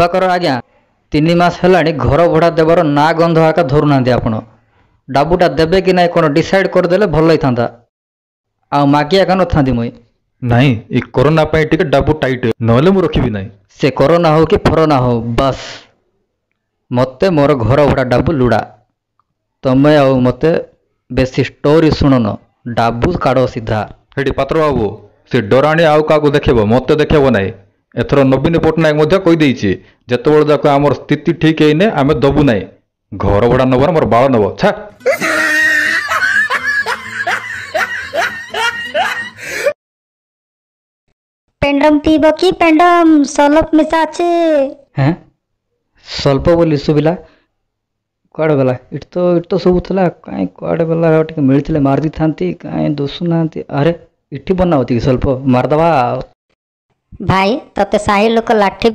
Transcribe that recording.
ଦିବାକର ଆଜ୍ଞା, 3 ମାସ ହେଲାଣି ଘର ଭଡ଼ା ଦେବାର ନାଁ ଗନ୍ଧ ଏକା ଧରୁନାହାନ୍ତି ଆପଣ। ଡାବୁଟା ଦେବେ କି ନାଇଁ କ'ଣ ଡିସାଇଡ୍ କରିଦେଲେ ଭଲ ହେଇଥାନ୍ତା, ଆଉ ମାଗି ଏକା ନଥାନ୍ତି ମୁଇଁ। ନାଇଁ, ଏ କରୋନା ପାଇଁ ଟିକେ ଡାବୁ ଟାଇଟ୍, ନହେଲେ ମୁଁ ରଖିବି ନାହିଁ। ସେ କରୋନା ହଉ କି ଫରୋନା ହଉ, ବାସ୍ ମୋତେ ମୋର ଘର ଭଡ଼ା ଡାବୁ ଲୁଡ଼ା। ତମେ ଆଉ ମୋତେ ବେଶୀ ଷ୍ଟୋରି ଶୁଣନ, ଡାବୁ କାଢ଼ ସିଧା। ସେଠି ପାତ୍ର ବାବୁ, ସେ ଡରାଣି ଆଉ କାହାକୁ ଦେଖେଇବ, ମୋତେ ଦେଖେଇବ ନାହିଁ। ଏଥର ନବୀନ ପଟ୍ଟନାୟକ ମଧ୍ୟ କହିଦେଇଛି, ଯେତେବେଳେ ଯାକ ଆମର ସ୍ଥିତି ଠିକ୍ ହେଇନି ଆମେ ଦବୁ ନାହିଁ। ଘର ଭଡ଼ା ନେବ ନା ମୋର ବାଳ ନେବ, ଛା। ପେଣ୍ଡମ ପିଇବ କି ପେଣ୍ଡମ? ସଲପ ମିଶା ଅଛି। ହେଁ, ସ୍ୱଳ୍ପ ବୋଲି ଶୁଭିଲା, କୁଆଡ଼େ ଗଲା? ଏଠି ତ ଶୁଭୁଥିଲା, କାଇଁ କୁଆଡ଼େ ଗଲା? ଟିକେ ମିଳିଥିଲେ ମାରି ଦେଇଥାନ୍ତି, କାଇଁ ଦୁଶୁନାହାନ୍ତି। ଆରେ ଏଠି ବନା ହେଉଛି କି ସ୍ୱଳ୍ପ? ମାରିଦେବା ଆଉ। ଭାଇ, ତତେ ସାହି ଲୋକ ଲାଠି